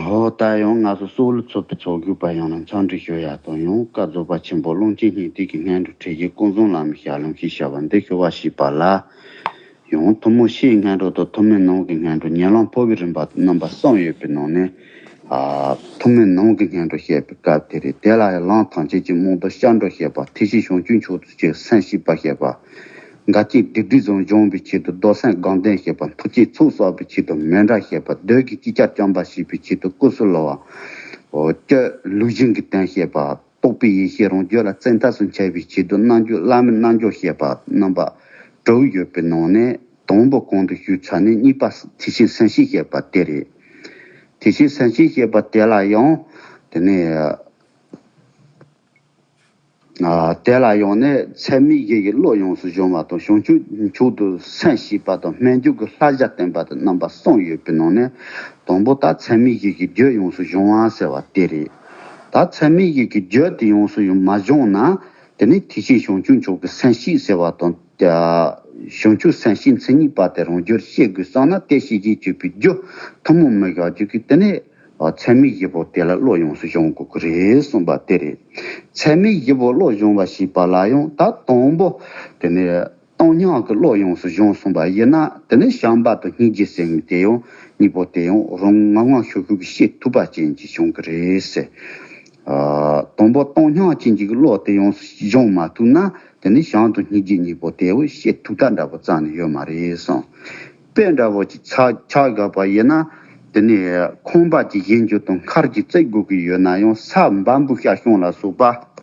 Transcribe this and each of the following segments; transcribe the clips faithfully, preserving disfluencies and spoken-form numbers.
ཨོ་ད་ཡང་ང་ཚོ་སོག་ལུ་ཚོགས་པའི་ཚོགས་དགོས་པ་ཡང་ལ་འཚམས་འདྲི་ཞུ་ཡ་དང་ཡང་བཀའ་རྫོགས་པ་ཆེན་པོ་ཀློང་ཆེན་སྙིང་ཐིག་གི་སྔོན་འགྲོ་ཁྲིད་ཀྱི་ཀུན་བཟང་བླ་མའི་ཞལ་ལུང་ཞེས་བྱ་བ་འདི་ཞུ་བ་ཞེས་པ་ལ། ཡང་ཐུན་མོང་ཕྱིའི་སྔོན་འགྲོ་དང་ཐུན་མོང་ནང་གི་སྔོན་འགྲོ་ཉེ་ལམ་འཕོ་བའི་རིམ་པ་དང་རྣམ་པ་གསུམ་ཡོད་པའི་ནང་ནས། ཨ་ཐུན་མོང་ནང་གི་སྔོན་འགྲོ་བཤད་པའི་སྐབས་དེ་རེད། དེ་ལ་ཡང་ལམ་ཐམས་ཅད་ཀྱི་རྨང་རྡོ་སྐྱབས་འགྲོ་བཤད་པ། ཐེག་ཆེན་བྱང་ཆུབ་མཆོག་ཏུ་སེམས་བསྐྱེད་པ་བཤད་པ། འགལ་རྐྱེན་སྡིག་སྒྲིབ་བཟང་སྦྱོང་བའི་ཆེད་དུ་རྡོར་སེམས་དགའ་ལྡན་བཤད་པ། ཐུགས་བསྐྱེད་ཚོགས་བསགས་པའི་ཆེད་དུ་མཎྜལ་བཤད་པ། བདུད་ཀྱི་ཅི་ཁྱབ་བཅོམ་པ་བྱེད་པའི་ཆེད་དུ་སྐུ་གསུམ་ལ་བ། སྤྱོད་ལུགས་གཞུང་གི་དོན་བཤད་པ། རྟོགས་པའི་ཡེ་ཤེས་རང་རྒྱུད་ལ་བཙན་ཐབས་སུ་འཆར་བའི་ཆེད་དུ་རྣལ་འབྱོར་བླ་མའི་རྣལ་འབྱོར་བཤད་པ་རྣམ་པ་དྲུག་ཡོད་པའི་ནང་ནས་དང་པོ་གོང་དུ་ཞུས་ཚར་ནས་གཉིས་པ་ཐེག་ཆེན་སེམས་བསྐྱེད་བཤད་པ་དེ་རེད། ཐེག་ཆེན་སེམས་བསྐྱེད་བཤད་པ་དེ་ལ་ཡང་དེ་ནས། ཨ་དེ་ལ་ཡང་ནས་ཚད་མེད་བཞི་ཡི་བློ་ཡོངས་སུ་སྦྱོང་བ་དང་། བྱང་ཆུབ་མཆོག་ཏུ་སེམས་བསྐྱེད་པ་དང་། སྨོན་འཇུག་གི་བསླབ་བྱ་བསྟན་པ་དང་རྣམ་པ་གསུམ་ཡོད་པའི་ནང་ནས་དང་པོ་ད་ཚད་མེད་བཞི་གི་རྒྱུད་ཡོངས་སུ་སྦྱོང་བ་ཟེར་བ་དེ་རེད། ད་ཚད་མེད་བཞི་གི་རྒྱུད་དེ་ཡོངས་སུ་ཡང་མ་སྦྱོང་ན་དེ་ནི་ཐེག་ཆེན་བྱང་ཆུབ་མཆོག་གི་སེམས་བསྐྱེད་ཟེར་བ་དང་། བྱང་ཆུབ་སེམས་བསྐྱེད་མཚན་ཉིད་པ་དེ་རང་རྒྱུད་ཤེས་དགོས་བསམ་ན་དེ་ཤེས་བྱེད་གཅིག་པུའི་རྒྱུ་ཐུན་མོང་མི་དགག་རྒྱུ་གི་དེ་ནི། ཚད་མེད་བཞི་པོ་དེ་ལ་བློ་ཡོངས་སུ་སྦྱོང་དགོས་ཀྱི་རེད་གསུངས་པ་དེ་རེད། ཚད་མེད་བཞི་པོ་བློ་སྦྱོང་བ་ཞེས་པ་ལ་ཡང་ད་དང་པོ་དེ་ནས་བཏང་སྙོམས་ཀྱི་བློ་ཡོངས་སུ་སྦྱོང་གསུངས་པ་ཡིན་ན། དེ་ནས་བྱམས་པ་དང་སྙིང་རྗེ་ཟེར་མཁན་དེ་ཡང་གཉིས་པོ་དེ་ཡང་རང་ངང་ངམ་ཤུགས་ཤུགས་ཀྱིས་ཤེས་ཐུབ་པ་ཅན་གྱི་བྱུང་གི་རེད་ཟེར། ཨ་དང་པོ་བཏང་སྙོམས་ཅན་གྱི་བློ་དེ་ཡོངས་སུ་སྦྱོང་མ་ཐུབ་ན་དེ་ནས་བྱམས་དང་སྙིང་རྗེ་གཉིས་པོ་དེ་ཡང་ཤེས་ཐུབ་ཐབས་འདྲ་པོ་རྩ་ནས་ཡོད་མ་རེད་གསུངས། དཔེ་འདྲ་པོ་ཅིག་ཆ་ཆ་བཞག་པ་ཡིན་ན། དེ་ནས་ཁང་པ་ཅིག་བཞེངས་རྒྱུ་དང་མཁར་ཅིག་བརྩིག་དགོས་ཀྱི་ཡོད་ན་ཡང་ས་འབབ་འབབ་ཤར་གཤོང་ལ་སོགས་པ་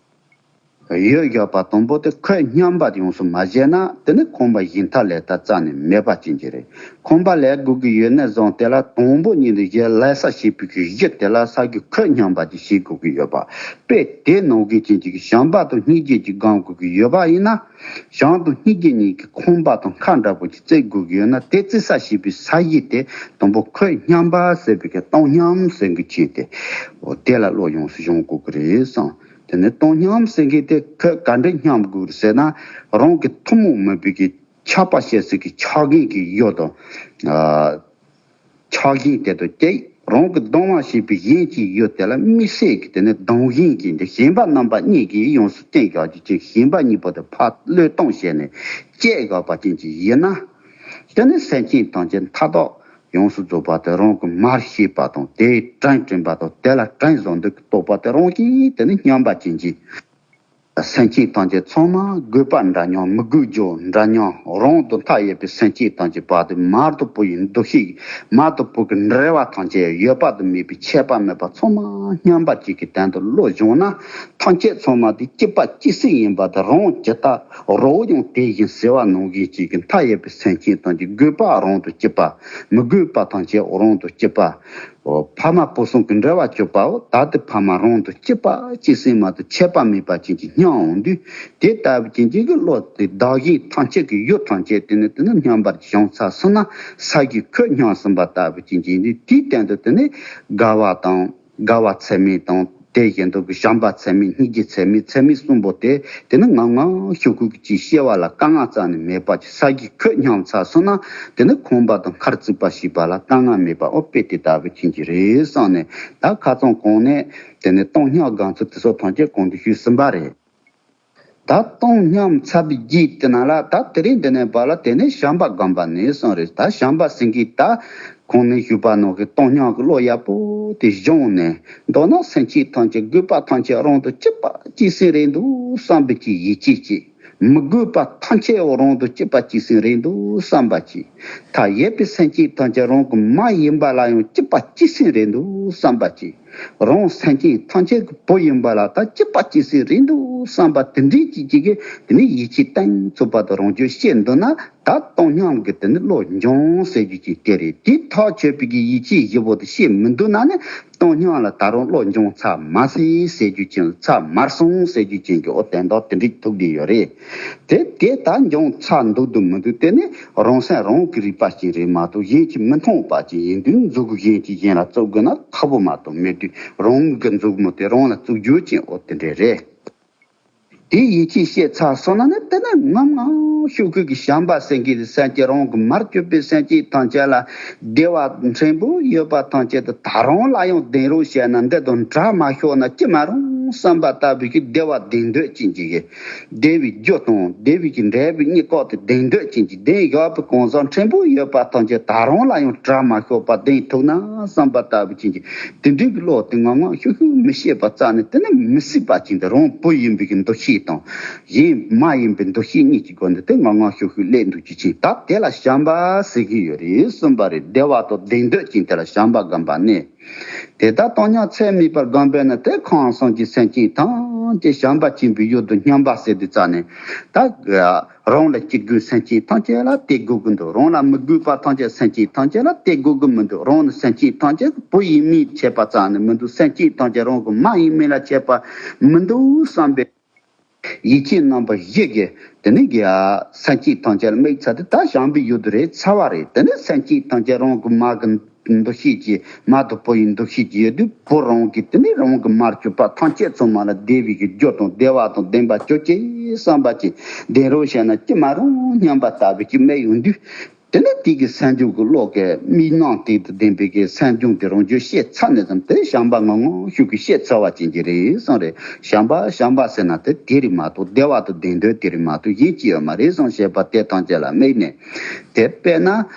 ཡོད་བཞག་པ་དང་པོ་དེ་ཁོད་སྙོམས་པ་ཡོངས་སུ་མ་བྱས་ན་དེ་ནི་ཁང་པ་བཞེངས་ཐབས་ལས་ཐབས་རྩ་ནས་མེད་པ་ཅན་གྱི་རེད། ཁང་པ་ལས་དགོས་ཀྱི་ཡོད་ནས་བཟུང་དེ་ལ་དང་པོ་ཉིད་དུ་གཞི་ལས་ས་བྱེད་པའི་གི་གཞི་དེ་ལ་ས་གི་ཁོད་སྙོམས་པ་ཅིག་བྱེད་དགོས་ཀྱི་ཡོད་པ། དཔེ་དེ་ནང་བཞིན་ཅན་གྱི་བྱམས་པ་དང་སྙིང་རྗེ་ཅིག་སྒོམ་དགོས་ཀྱི་ཡོད་པ་ཡིན་ན། བྱམས་དང་སྙིང་རྗེ་གཉིས་ཀྱི་ཁང་པ་དང་མཁར་འདྲ་པོ་ཅིག་བརྩིག་དགོས་ཀྱི་ཡོད་ན་དེ་བརྩིག་ས་བྱེད་པའི་ས་གཞི་དེ་དང་པོ་ཁོད་སྙོམས་པ་ཟེར་བའི་གི་བཏང་སྙོམས་ཟེར་གྱི་ཆེད་དེ། འོ་དེ་ལ་བློ་ཡོངས་སུ་སྦྱོང་དགོས་ཀྱི་རེད་གསུངས། དེ་ནས་བཏང་སྙོམས་ཟེར་མཁན་དེ་ཁོད་ག་འདྲ་སྙོམས་དགོས་རེད་ཟེར་ན། རང་གི་ཐུན་མོང་མིན་པའི་གི་ཆགས་པ་སྐྱེ་སའི་གི་ཆགས་ཞེན་གྱི་ཡུལ་དང་། ཨ་ཆགས་ཞེན་དེ་དང་བཅས་རང་གི་སྡང་བ་ཞེས་པའི་ཞེན་གྱི་ཡུལ་དེ་ལ་དམིགས་བསལ་གྱི་དེ་ནས་སྡང་ཞེན་གྱི་འདི་ཞེན་པ་རྣམ་པ་གཉིས་ཀྱིས་ཡོངས་སུ་བརྟེན་བཞག་རྒྱུ་ཅན་ཞེན་པ་གཉིས་པོ་དེ་ཕར་བློས་བཏང་བྱས་ནས་བཅད་བཞག་པ་ཅན་གྱི་ཡིན་ན། དེ་ནས་སེམས་ཅན་ཐམས་ཅད་མཐའ་དག་ཡོངས་སུ་རྫོགས་པ་དེ་རང་གིས་མར་ཤེས་པ་དང་། དེའི་དྲིན་དྲན་པ་དང་། དེ་ལ་དྲིན་གཟོ་འདོད་ཀྱི་རྟོག་པ་དེ་རང་གིས་དེ་ནས་སྙོམས་པ་ཅན་གྱི་སེམས་ཅན་ཐམས་ཅད་ཚང་མ་དགོས་པ་འདྲ་མཉམ། མི་དགོས་རྒྱུ་འདྲ་མཉམ། རང་དང་མཐའ་ཡས་པའི་སེམས་ཅན་ཐམས་ཅད་བར་དུ་མར་དང་བུ་ཡི་འདུ་ཤེས། མར་དང་བུ་གི་འབྲེལ་བ་ཐམས་ཅད་ཡོད་པ་དང་མེད་པའི་ཁྱད་པར་མེད་པ་ཚང་མ་སྙོམས་པ་ཅིག་གི་སྟེང་དུ་བློ་སྦྱོང་ན། ཐམས་ཅད་ཚང་མ་དེ་གཅིག་པ་གཅིག་སེམས་ཡིན་པ་དང་། རང་ཇི་ལྟ་རོ་ཡང་དེ་བཞིན་ཟེར་བ་ནང་བཞིན་ཅིག་གི་མཐའ་ཡས་པའི་སེམས་ཅན་ཐམས་ཅད་དགོས་པ་རང་དང་གཅིག་པ། མི་དགོས་པ་ཐམས་ཅད་རང་དང་གཅིག་པ། འོ་ཕ་མ་བུ་གསུམ་གྱི་འབྲེལ་བ་གཅོད་པའོ། ད་དེ་ཕ་མ་རང་དང་གཅིག་པ་གཅིག་སེམས་མ་གཏོགས་ཁྱད་པར་མེད་པ་ཅན་གྱི་སྙོམས་འོང་དུས། དེ་ལྟ་བུ་ཅན་གྱི་བློ་དེ་བདག་གཞན་ཐམས་ཅད་ཀྱི་ཡུལ་ཐམས་ཅད་དེ་ནི་དེ་ནི་སྙོམས་པར་བྱུང་ཚར་སོང་ན། ས་གཞི་ཁོད་སྙོམས་ཟིན་པ་ལྟ་བུ་ཅན་གྱི་ནི་དེའི་སྟེང་དུ་དེ་ནི་དགའ་བ་དང་། དགའ་བ་ཚད་མེད་དང་། དེ་བཞིན་དུ་བྱམས་པ་ཚད་མེད། སྙིང་རྗེ་ཚད་མེད། ཚད་མེད་གསུམ་པོ་དེ་དེ་ནི་ངང་ངམ་ཤུགས་ཤུགས་ཀྱིས་སྐྱེ་བ་ལ་དཀའ་ངལ་རྩ་ནས་མེད་པ་ཅིག་ས་གཞི་ཁོད་སྙོམས་ཚར་སོང་ན། དེ་ནི་ཁང་པ་དང་མཁར་བརྩིགས་པ་ཞེས་པ་ལ་དཀའ་ངལ་མེད་པ། འོ་དཔེ་དེ་ལྟ་བུ་ཅན་གྱི་རེད་བསམ་ནས། ད་ཁ་སང་གོང་ནས་དེ་ནི་བཏང་སྙོམས་སྒོམ་ཚུལ་དེ་ཚོ་ཐམས་ཅད་གོང་དུ་ཞུས་ཟིན་པ་རེད། ད་བཏང་སྙོམས་ཚར་བའི་རྗེས་དེ་ནང་ལ་ད་དེ་རིང་འདི་ནས་བར་ལ་དེ་ནས་བྱམས་པ་སྒོམ་པ་ནས་གསུངས་རེད། ད་བྱམས་པ་ཟེར་མཁན་ད་གོང་ནས་ཞུས་པ་ནང་གི་བཏང་སྙོམས་ཀྱི་བློ་ཡག་པོ་དེ་སྦྱོང་ནས། མདོར་ན་སེམས་ཅན་ཐམས་ཅད་དགོས་པ་ཐམས་ཅད་རང་དང་གཅིག་པ་གཅིག་སེམས་རེད་འདུག་བསམ་པའི་གི་ཡིད་ཆེས་བྱེད། མི་དགོས་པ་ཐམས་ཅད་རང་དང་གཅིག་པ་གཅིག་སེམས་རེད་འདུག་བསམ་པ་བྱེད། མཐའ་ཡས་པའི་སེམས་ཅན་ཐམས་ཅད་རང་གི་མ་ཡིན་པ་ལ་ཡང་གཅིག་པ་གཅིག་སེམས་རེད་འདུག་བསམ་པ་བྱེད། རང་སེམས་ཅན་ཐམས་ཅད་ཀྱི་བུ་ཡིན་པ་ལ་ད་གཅིག་པ་གཅིག་སེམས་རེད་འདུག་བསམ་པ་དེ་འདྲའི་ཅིག་ཅིག་གིས་དེ་ནི་ཡིད་ཆེས་གཏིང་ཚུགས་པ་དང་རང་རྒྱུད་ཤེས་འདུག་ན། ད་བཏང་སྙོམས་ཀྱི་དེ་ནི་བློ་འབྱུང་ཟེར་རྒྱུ་ཅིག་དེ་རེད། དེ་ཐག་ཆོད་པའི་གི་ཡིད་ཆེས་བཞི་པོ་དེ་ཤེས་མི་འདུག་ན་ནི། བཏང་སྙོམས་ལ་ད་རུང་བློ་འབྱུང་ཚར་མ་སོང་ཟེར་རྒྱུ་ཅན། ཚར་མར་སོང་ཟེར་རྒྱུ་ཅན་གྱི་འོ་དོན་དག་དེ་འདྲ་ཐུག་བསྡད་ཡོད་རེད། དེ་དེ་ད་འབྱུང་ཚར་འདུག་འདུག་མི་འདུག་དེ་ནི་རང་སེམས་རང་གི་རིག་པ་ཅན་རེད་མ་གཏོགས་གཞན་གྱིས་མི་མཐོང་བ་ཅན་ཡིན་དུས། མཛུབ་གུ་གཞན་གྱིས་གཞན་ལ་བཙུགས་དགོས་ན་ཁག་པོ་མ་གཏོགས་མེད་དུས། རང་གི་མཛུབ་མོ་དེ་རང་ལ་བཙུགས་རྒྱུ་ཅན་འོ་དེ་འདྲ་རེད། དེ་ཡིད་ཆེས་བྱས་ཚར་སོང་ན་ནི། དེ་ནི་ངམ་ངམ་ཤུགས་ཀྱིས་བྱམས་པ་ཟེར་མཁན་དེ་སེམས་ཅན་རང་གི་མར་གྱུར་པའི་སེམས་ཅན་ཐམས་ཅད་ལ། བདེ་བ་ཕྲན་བུ་ཡོད་པ་ཐམས་ཅད་དེ་ད་རུང་ལ་ཡང་ལྡན་རོགས་བྱས་ན། འདི་དང་འདྲ་མ་ཤོར་ན་ཅི་མ་རུང་བསམ་པ་ལྟ་བུ་ཞིག་བདེ་བ་ལྡན་འདོད་ཅན་གྱི། བདེ་བའི་རྒྱུ་དང་བདེ་བའི་གི་འབྲས་བུ་གཉིས་ཀ་དེ་ལྡན་འདོད་ཅན་གྱི། ལྡན་བཞག་པའི་གང་ཟག་ཕྲན་བུ་ཡོད་པ་ཐམས་ཅད་ད་རུང་ལ་ཡང་བཀྲ་མ་ཤོར་བར་ལྡན་ཐུབ་ན་བསམ་པ་ལྟ་བུ་ཅན་གྱི། དེ་འདྲའི་གི་བློ་དེ་ངང་ངང་ཤུགས་ཤུགས་མི་བྱེད་པ་རྩ་ནས་དེ་ནི་མི་སྲིད་པ་ཅན་དེ། རང་བུ་ཡིན་པའི་གི་འདུ་ཤེས་དང་། གཞན་མ་ཡིན་པའི་འདུ་ཤེས་གཉིས་ཀྱི་སྒོ་ནས་དེ་ངང་ངང་ཤུགས་ཤུགས་སླེབས་འདུག་ཅི་ཅིང་། ད་དེ་ལ་བྱམས་པ་ཟེར་གྱི་ཡོད་རེད་གསུངས་པ་རེད། བདེ་བ་དང་ལྡན་འདོད་ཅན་དེ་ལ་བྱམས་པ་སྒོམ་པ་ནི། དེ་ལྟར་བཏང་སྙོམས་ཚད་མེད་པར་བསྒོམས་པས་ན། དེ་ཁམས་གསུམ་གྱི་སེམས་ཅན་ཐམས་ཅད་བྱམས་པ་ཆེན་པོའི་ཡུལ་དུ་སྙོམས་པ་ཟེར་དུས་ཙ་ནས། ད་རང་ལ་སྐྱེ་དགོས་སེམས་ཅན་ཐམས་ཅད་ལ་དེ་དགོས་ཀྱི་འདུག་རང་ལ་མི་དགོས་པ་ཐམས་ཅད་སེམས་ཅན་ཐམས་ཅད་ལ་དེ་དགོས་ཀྱི་མི་འདུག་རང་ནི་སེམས་ཅན་ཐམས་ཅད་བུ་ཡིན་མིན་ཁྱད་པར་རྩ་ནས་མི་འདུག་སེམས་ཅན་ཐམས་ཅད་རང་གི་མ་ཡིན་མིན་ལ་ཁྱད་པར་མི་འདུག་བསམ་པའི་ཡིད་ཆེས་རྣམ་པ་བཞི་གིས་དེ་ནི་གི་ཨ་སེམས་ཅན་ཐམས་ཅད་ལ་དམིགས་ཚར་དུས། ད་བྱམས་པའི་ཡུལ་དུ་རེད་ཚར་བ་རེད། དེ་ནི་སེམས་ཅན་ཐམས་ཅད་རང་གི་མ་གི་འདུ་ཤེས་ཀྱིས། མ་དང་བུ་ཡི་འདུ་ཤེས་ཀྱིས་ཡོད་དུས། བུ་རང་གིས་དེ་ནི་རང་གི་མར་གྱུར་པ་ཐམས་ཅད་ཚང་མ་ལ་བདེ་བའི་གི་རྒྱུ་དང་བདེ་བ་དང་ལྡན་པ་གྱུར་ཅིག་བསམ་པ་ཅིག་ལྡན་རོགས་བྱས་ན་ཅི་མ་རུང་སྙམ་པ་ལྟ་བུ་ཅིག་དམིགས་ཡོང་དུས། དེ་ནི་དེ་གི་སེམས་བྱུང་གི་བློ་གི་དམིགས་རྣམ་དེ་དང་ལྡན་པའི་གི་སེམས་བྱུང་དེ་རང་རྒྱུད་ཤེས་ཚར་ནས་ཙམ། དེ་བྱམས་པ་ངང་ངང་ཤུགས་ཀྱིས་བྱེད་ཚར་བ་ཅན་གྱི་རེད་གསུངས་རེད། བྱམས་པ་བྱམས་པ་ཟེར་ན་དེ་དེ་རེད་མ་གཏོགས། བདེ་བ་དང་ལྡན་འདོད་དེ་རེད་མ་གཏོགས་གཞན་ཅི་ཡོད་མ་རེད་གསུངས། བྱས་པ་དེ་ཐམས་ཅད་ལ་དམིགས་ནས། དེ་དཔེར་ན།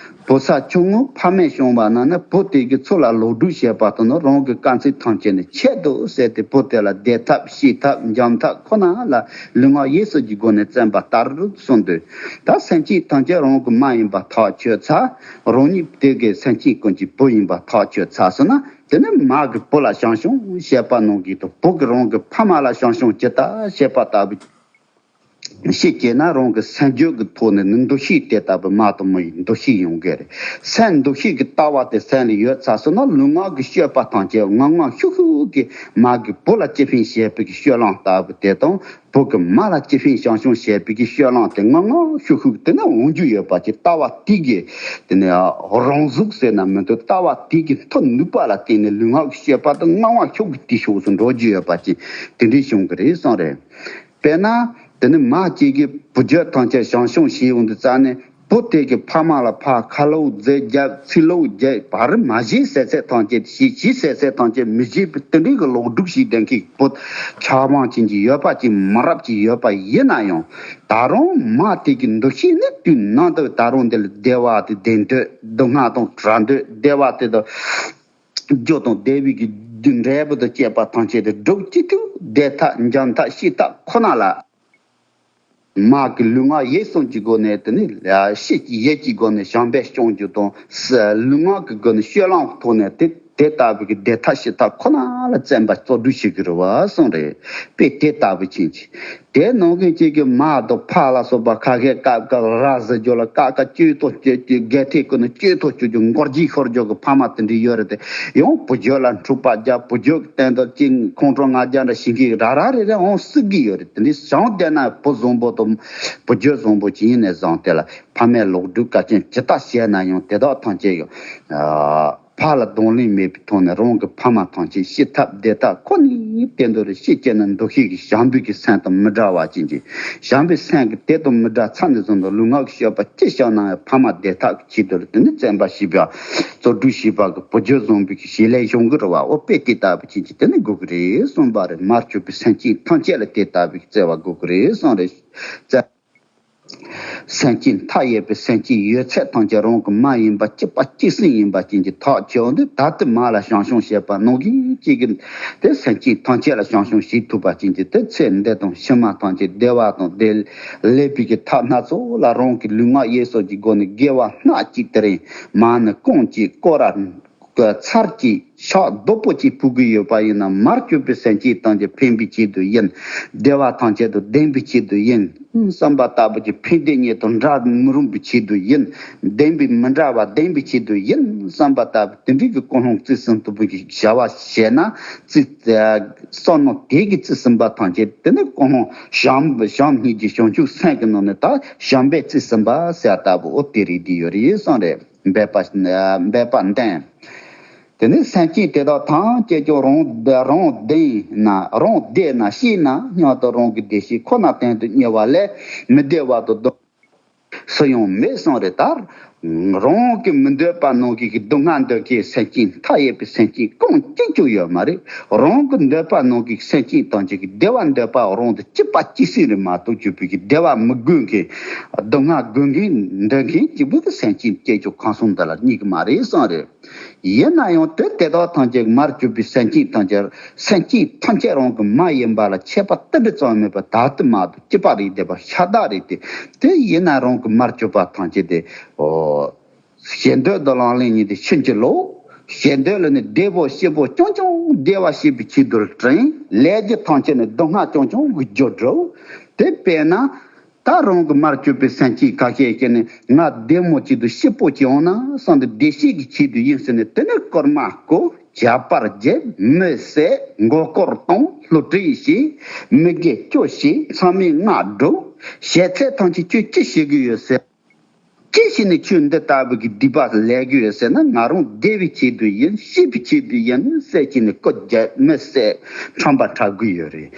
བུ་ཚ་ཆུང་ངུ་ཕ་མས་བྱུང་བ་ན་ནི། བུ་དེ་གིས་ཚུར་ལ་ལོག་སྒྲུབ་བྱས་པ་དང་ནི། རང་གི་དཀའ་ཚེགས་ཐམས་ཅད་ནི་ཆད་འདུག་ཟེར་ཏེ། བུ་དེ་ལ་བདེ་ཐབས་སྐྱིད་ཐབས་འཇམ་ཐབས་ཁོ་ན་ལ་ལུས་ངག་ཡིད་གསུམ་གྱི་སྒོ་ནས་བརྩོན་པ་ལྟར་གསུངས་དུས། ད་སེམས་ཅན་ཐམས་ཅད་རང་གི་མ་ཡིན་པ་ཐག་ཆོད་ཚར། རང་ཉིད་དེ་གིས་སེམས་ཅན་ཀུན་གྱི་བུ་ཡིན་པ་ཐག་ཆོད་ཚར་སོང་ན། དེ་ནི་མ་གིས་བུ་ལ་བྱམས་སྐྱོང་བྱེད་པ་ནང་བཞིན་དུ། བུ་གིས་རང་གི་ཕ་མ་ལ་བྱམས་སྐྱོང་ཇི་ལྟར་བྱེད་པ་ལྟ་བུ། ཤེས་བྱས་ན། རང་གི་སེམས་རྒྱུད་ཀྱི་ཐོག་ནས་ནི་འདུ་ཤེས་དེ་ལྟ་བུ་མ་དང་མི་ཡི་འདུ་ཤེས་ཡོང་གི་རེད། སེམས་འདུ་ཤེས་ཀྱི་ལྟ་བ་དེ་སེམས་ལ་ཡོད་ཚར་སོང་ན། ལུས་ངག་གི་སྤྱོད་པ་ཐམས་ཅད་ངང་ངམ་ཤུགས་ཤུགས་ཀྱིས། མ་གིས་བུ་ལ་ཅི་ཕན་བྱེད་པའི་གི་སྤྱོད་ལམ་ལྟ་བུ་དེ་དང་། བུ་གིས་མ་ལ་ཅི་ཕན་བྱམས་སྐྱོང་བྱེད་པའི་གི་སྤྱོད་ལམ་དེ་ངང་ངམ་ཤུགས་ཤུགས་དེ་ནི་འོང་རྒྱུ་ཡོད་པ་ཅིག་ལྟ་བ་དེ་གི་དེ་ནི་རང་གཟུགས་ཟེར་ན་མི་འདུག་ལྟ་བ་དེ་གི་མཐུ་ནུས་པ་ལ་བརྟེན་ནས་ལུས་ངག་གི་སྤྱོད་པ་དེ་ངང་ངམ་ཤུགས་ཀྱིས་དེ་ཕྱོགས་སུ་འགྲོ་རྒྱུ་ཡོད་པ་ཅིག་དེ་འདྲའི་བྱུང་གི་རེད་གསུངས་རེད། དཔེར་ན། དེ་ནི་མ་གཅིག་གིས་བུ་རྒྱུད་ཐམས་ཅད་བྱམས་སྐྱོང་བྱེད་ཡོང་དུས་ཙ་ནས། བུ་དེ་གིས་ཕ་མ་ལ་ཕར་ཁ་ལོག་རྫས་བརྒྱབ། ཚིག་ལོག་བརྒྱབ། བར་མ་བྱེད་ཟེར་ཚད་ཐམས་ཅད་བྱེད། བྱེད་ཟེར་ཚད་ཐམས་ཅད་མི་བྱེད་པའི་དེ་འདྲའི་གི་ལོག་སྒྲུབ་བྱེད་བསྡད་མཁན་གྱི་བུ་ཆགས་པ་ཅན་གྱི་ཡོད་པ་ཅིག་མི་རབས་ཅིག་ཡོད་པ་ཡིན་ན་ཡང་། ད་རུང་མ་དེ་གི་འདུ་ཤེས་ནི་དུས་ནམ་དུ་ད་རུང་འདི་ལ་བདེ་བ་དེ་ལྡན་འདོད། སྡུག་བསྔལ་དང་བྲལ་འདོད། བདེ་བ་དེ་དང་། རྒྱུ་དང་བདེ་བའི་གི་འབྲས་བུ་དང་བཅས་པ་ཐམས་ཅད་དེ་སྒྲུབ་ཅི་ཐུབ། བདེ་ཐབས་འཇམ་ཐབས་སྐྱིད་ཐབས་ཁོ་ན་ལ། མ་གི་ལུས་ངག་ཡིད་གསུམ་གྱི་སྒོ་ནས་དེ་ནི་ལ་ཤེས་ཀྱི་ཡིད་ཀྱི་སྒོ་ནས་བྱམས་པས་སྐྱོང་རྒྱུ་དང་། ལུས་ངག་གི་སྒོ་ནས་སྤྱོད་ལམ་ཐོག་ནས་དེ་དེ་ལྟ་བུའི་གི་བདེ་ཐབས་སྐྱིད་ཐབས་ཁོ་ན་ལ་བརྩོན་པ་བརྩོན་འགྲུས་བྱེད་ཀྱི་རེད་བ་གསུངས་རེད། དཔེ་དེ་ལྟ་བུ་ཅན་གྱི། དེ་ནང་གི་གཅིག་གི་མ་དང་ཕ་ལ་སོགས་པ་ཁ་ཁའི་སྐབས་སྐབས་ར་བཟི་རྒྱུ་ལ་སྐབས་སྐབས་གཅོད་ཐོ་གཅོད་རྒྱུ། སྒལ་ཐལ་ཀུན་ནས་གཅོད་ཐོ་གཅོད་རྒྱུ། མགོ་རྗེས་ཤོར་རྒྱུ་གི་ཕ་མ་དེ་འདྲ་ཡོད་རེད་དེ། ཡང་བུ་རྒྱུད་ལ་འཁྲུག་པ་རྒྱབ། བུ་རྒྱུད་ཀྱི་སྟེང་དུ་གཅིག་ཁོང་ཁྲོ་ལྔ་བརྒྱ་འདྲ་ཞིག་གིས་ར་ར་རེ་རེ་འོང་སྲིད་ཀྱི་ཡོད་རེད། དེ་འདྲ་བྱུང་བསྡད་ན། བུ་བཟང་པོ་དང་བུ་རྒྱུད་བཟང་པོ་ཅིག་ཡིན་ནས་བཟུང་དེ་ལ་ཕ་མས་ལོག་སྒྲུབ་གལ་ཆེན་ཇི་ལྟར་བྱས་ན་ཡང་དེ་དག་ཐམས་ཅད་ཡང་། ཕ་ལ་གདོང་ལེན་མེད་པའི་ཐོག་ནས་རང་གི་ཕ་མ་ཐམས་ཅད་སྐྱིད་ཐབས་བདེ་ཐབས་ཁོ་ནའི་དེ་འདྲ་རེ་ཤེས་བྱས་ན། འདུ་ཤེས་ཀྱི་བྱམས་པའི་གི་སེམས་དང་མི་འདྲ་བ་ཅན་གྱི། བྱམས་པའི་སེམས་ཀྱི་དེ་དང་མི་འདྲ་ཚར་ནས་བཟུང་དུ་ལུས་ངག་གི་སྤྱོད་པ་ཅི་བྱུང་ན་ཡང་ཕ་མ་བདེ་ཐབས་ཀྱི་ཆེད་དུ་དེ་ནི་བརྩོན་པ་བྱེད་པ། བརྩོན་འགྲུས་བྱེད་པ་གི་བུ་རྒྱུད་བཟང་པོའི་གི་བྱེད་ལས་བྱུང་གི་རེད་བ། འོ་དཔེ་དེ་ལྟ་བུ་ཅན་གྱི་དེ་ནི་དགོས་ཀྱི་རེད་གསུངས་པ་རེད། མར་གྱུར་པའི་སེམས་ཅན་ཐམས་ཅད་ལ་དེ་ལྟ་བུའི་བརྩེ་བ་དགོས་ཀྱི་རེད་གསུངས་རེད། སེམས་ཅན་མཐའ་ཡས་པའི་སེམས་ཅན་ཡོད་ཚད་ཐམས་ཅད་རང་གི་མ་ཡིན་པ་གཅིག་པ་གཅིག་སྲིང་ཡིན་པ་ཅན་གྱི་ཐག་ཆོད་འདི། ད་ལྟ་མ་ལ་བྱམས་སྐྱོང་བྱེད་པ་ནང་བཞིན་གཅིག་གི་དེ་སེམས་ཅན་ཐམས་ཅད་ལ་བྱམས་སྐྱོང་བྱེད་ཐུབ་པ་ཅན་གྱི་དེ་ཚེ་འདི་དང་ཕྱི་མ་ཐམས་ཅད་བདེ་བ་དང་བདེ་ལེགས་པའི་གི་ཐབས་སྣ་ཚོགས་ལ་རང་གི་ལུས་ངག་ཡིད་གསུམ་གྱི་སྒོ་ནས་དགེ་བ་སྣ་གཅིག་དེ་རིང་མ་ནི་རྐང་གཅིག་སྐོར་ར། ཚར་གཅིག་ཕྱག་རྡོག་པོ་གཅིག་ཕུལ་གྱི་ཡོད་པ་ཡིན་ན། མར་གྱུར་པའི་སེམས་ཅན་ཐམས་ཅད་ཕན་པའི་ཆེད་དུ་ཡིན། བདེ་བ་ཐམས་ཅད་དང་ལྡན་པའི་ཆེད་དུ་ཡིན་བསམ་པ་ལྟ་བུ་གྱི། ཕན་བདེ་གཉིས་དང་འདྲ་མི་རུང་བའི་ཆེད་དུ་ཡིན། ལྡན་པའི་མི་འདྲ་བ་ལྡན་པའི་ཆེད་དུ་ཡིན་བསམ་པ་ལྟ་བུ་དེ་འདྲའི་གི་ཀུན་སློང་རྩིས་ཟིན་ཐུབ་པའི་བྱ་བ་བྱས་ན། རྩིས་བསམ་མནོ་དེ་གི་རྩིས་ཟིན་པ་ཐམས་ཅད་དེ་ནི་ཀུན་སློང་བྱམས་བྱམས་སྙིང་རྗེ་བྱང་ཆུབ་སེམས་ཀྱི་ནང་ནས་ད་བྱམས་པས་རྩིས་ཟིན་པ་ཟེར་ལྟ་བུ། འོ་དེ་རེད། དེ་ཡོད་རེད་གསུངས་རེད། འབད་པ་འབད་པ་བསྟེན། དེ་ནས་སེམས་ཅན་དེ་དག་ཐམས་ཅད་ཀྱང་རང་རང་བདེན་ན་རང་བདེ་ན་ཤེས་ན་སྙམ་དུ་རང་གི་བདེ་གཤེགས་ཁོ་ན་གཏན་དུ་དབྱེ་བ་ལས་མི་བདེ་བ་དང་སྡུག་སུ་ཡང་མེད་གསུངས་རེད། ད་རང་གི་མི་འདོད་པ་ནང་གི་སྡུག་བསྔལ་འདོད་མཁན་སེམས་ཅན་མཐའ་ཡས་པའི་སེམས་ཅན་གང་གཅིག་ཀྱང་ཡོད་མ་རེད། རང་གི་འདོད་པ་ནང་གི་སེམས་ཅན་ཐམས་ཅད་ཀྱི་བདེ་བ་འདོད་པ་རང་དང་གཅིག་པ་གཅིག་སྲིད་རེད་མ་གཏོགས་གཅིག་པུ་གི་བདེ་བ་མི་དགོས་མཁན་སྡུག་བསྔལ་དགོས་མཁན་འདོད་མཁན་གཅིག་པུ་གི་སེམས་ཅན་སྐྱེ་རྒྱུ་ཁམས་གསུམ་འདི་ལ་རྙེད་ཀྱི་མ་རེད་གསུངས་རེད། ཡིན་ན་ཡང་དེ་དེ་དག་ཐམས་ཅད་མར་གྱུར་པའི་སེམས་ཅན་ཐམས་ཅད་སེམས་ཅན་ཐམས་ཅད་རང་གི་མ་ཡིན་པ་ལ་ཁྱད་པར་ཏིལ་འབྲུ་ཙམ་མེད་པར་བདག་ཏུ་མ་དང་གཅིག་པ་རེད་བསྡད་པ་ཤ་སྟག་རེད་དེ། དེ་ཡིན་ན་རང་གི་མར་གྱུར་པ་ཐམས་ཅད་དེ། ཨོ། ཞེ་འདོད་དང་ལང་ལེན་གཉིས་དེ་ཕྱིན་ཅི་ལོག་ཞེ་འདོད་ལ་ནི་བདེ་པོ་སྐྱིད་པོ་རྐྱང་རྐྱང་བདེ་བ་སྐྱེད་པའི་ཆེད་དུ་དྲན། ལས་རྒྱུ་ཐམས་ཅད་ནི་སྡུག་བསྔལ་རྐྱང་རྐྱང་གི་རྒྱུར་འགྲོ། དེ་དཔེར་ན། ད་རང་གི་མར་གྱུར་པའི་སེམས་ཅན་ཁ་ཤས་ཀྱིས་ནི་ང་བདེ་མོ་ཆེད་དུ་སྐྱིད་པོ་ཅིག་ཡོང་ན་བསམ་སྟེ་བདེ་སྐྱིད་ཀྱི་ཆེད་དུ་ཡིན་ཟེར་ནས་དེ་ནས་སྐར་མ་བརྐོ་ཇག་པར་བརྒྱབ་མི་བསད་མགོ་སྐོར་གཏོང་བསླུ་བྲིད་བྱས་མི་དགེ་བཅུ་བྱས་མཚམས་མེད་ལྔ་བསྒྲུབས་ཞེ་ཚད་ཐམས་ཅད་ཁྱོད་ཅི་ཤེས་ཀྱི་ཡོད་ཟེར། ཅི་ཞིག་ནས་ཁྱོད་འདི་ལྟ་བུ་གི་སྡིག་པ་ལས་ཀྱི་ཡོད་ཟེར་ན། ང་རང་བདེ་བའི་ཆེད་དུ་ཡིན། སྐྱིད་པའི་ཆེད་དུ་ཡིན་ཟེར་གྱིས་ནས་བརྐོ་བརྒྱབ་མི་བསད་ཁྲམ་པ་འཁྲབ་གི་ཡོད་རེད།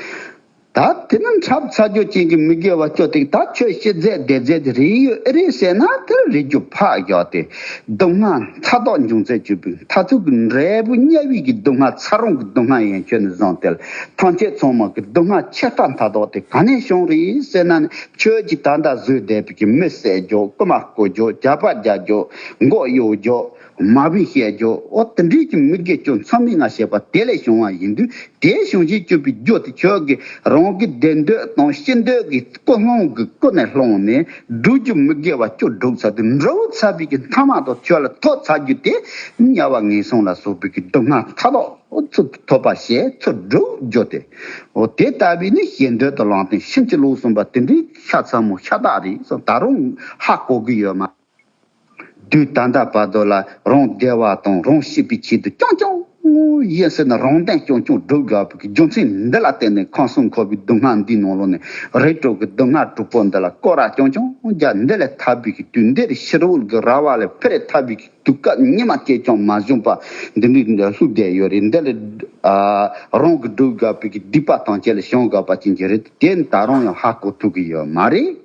ད་དེ་ནི་འཁྲབ་ཚ་རྒྱུ་ཅན་གྱི་མི་དགེ་བ་བཅུ་དེ་ད་ཁྱོད་སྐྱིད་ཚད་བདེ་ཚད་དེ་རེད་ཡོད་ཨེ་རེད་ཟེར་ན། དེ་རེད་རྒྱུ་ཕར་བཞག་སྟེ་སྡུག་བསྔལ་མཐའ་དག་འབྱུང་ཚད་གཅིག་པུའི་མཐའ་ཐུག་གི་འབྲས་བུ་དམྱལ་བའི་གི་སྡུག་བསྔལ་ཚ་རོང་གི་སྡུག་བསྔལ་ཡན་ཆད་ནས་བཟུང་སྟེ་ཐམས་ཅད་ཚང་མ་གི་སྡུག་བསྔལ་ཆེ་ཕྲ་མཐའ་དག་དེ་ག་ནས་བྱུང་རེད་ཟེར་ན་ནི། ཁྱོད་ཀྱིས་ད་ལྟ་བཟོས་བསྡད་པའི་གི་མི་བསད་རྒྱུ། རྐུ་མ་རྐུ་རྒྱུ། ཇག་པ་རྒྱག་རྒྱུ། མགོ་གཡོག་རྒྱུ། མ་བུ་བཤས་རྒྱུ། འོ་དེ་འདྲའི་གི་མི་དགེ་བཅུ་མཚམས་མེད་ལྔ་བྱས་པ་དེ་ལས་བྱུང་བ་ཡིན་དུས། དེ་བྱུང་བྱེད་གཅིག་པུའི་རྒྱུ་དེ་ཁྱོད་ཀྱིས་རང་གི་བདེ་འདོད་དང་སྐྱིད་འདོད་ཀྱི་ཀུན་སློང་གི་ཀུན་ནས་བསླངས་ནས་སྒྲུབ་རྒྱུ་མི་དགེ་བ་བཅུ་བསྒྲུབས་ཚར་དུས། འགྲུབ་ཚར་བའི་གི་མཐའ་མ་དང་ཁྱོད་ལ་ཐོབ་ཚར་རྒྱུ་དེ་དམྱལ་བ་ངན་སོང་ལ་སོགས་པའི་གི་སྡུག་བསྔལ་མཐའ་དག་ཚུར་ཐོབ་པ་བྱས། ཚུར་འགྲུབ་རྒྱུ་དེ། འོ་དེ་ལྟ་བུའི་ནི་ཞེ་འདོད་དང་ལང་ལེན་ཕྱིན་ཅི་ལོག་གསུངས་པ་དེ་འདྲའི་ཤ་ཚ་མོ་ཤ་སྟག་རེད་གསུངས། ད་རུང་ཧ་གོ་གི་ཡོད་མ། དུས་ད་ལྟ་བར་དུ་ལ་རང་བདེ་བ་དང་རང་སྐྱིད་པའི་ཆེད་དུ་རྐྱང་རྐྱང་ཡིན་ཟེར་ན། རང་དོན་རྐྱང་རྐྱང་སྒྲུབ་དགོས་པའི་རྒྱུ་མཚན་འདི་ལ་བརྟེན་ནས་ཁམས་གསུམ་འཁོར་བའི་སྡུག་བསྔལ་འདིའི་ནང་ལོགས་ནས་རིགས་དྲུག་གི་སྡུག་བསྔལ་དྲུག་པོ་འདི་ལ་སྐོར་ར་རྐྱང་རྐྱང་རྒྱག་འདི་ལས་ཐར་བའི་གི་དུས་འདིར་ཕྱི་རོལ་གྱི་ར་བ་ལས་ཕར་ཐར་བའི་གི་དུས་སྐབས་ཉི་མ་སྐྱེལ་ཀྱང་མ་བྱུང་བ་འདི་འདྲའི་ལྷུག་བསྡད་ཡོད་རེད། འདི་ལས་ཨ་རང་གི་སྒྲུབ་དགོས་པའི་གི་སྡིག་པ་ཐམས་ཅད་ལས་བྱང་དགོས་པ་ཅན་གྱི་རེད། དེ་ད་རུང་ཡང་ཧ་གོ་ཐུབ་ཀྱི་ཡོད་མ་རེད།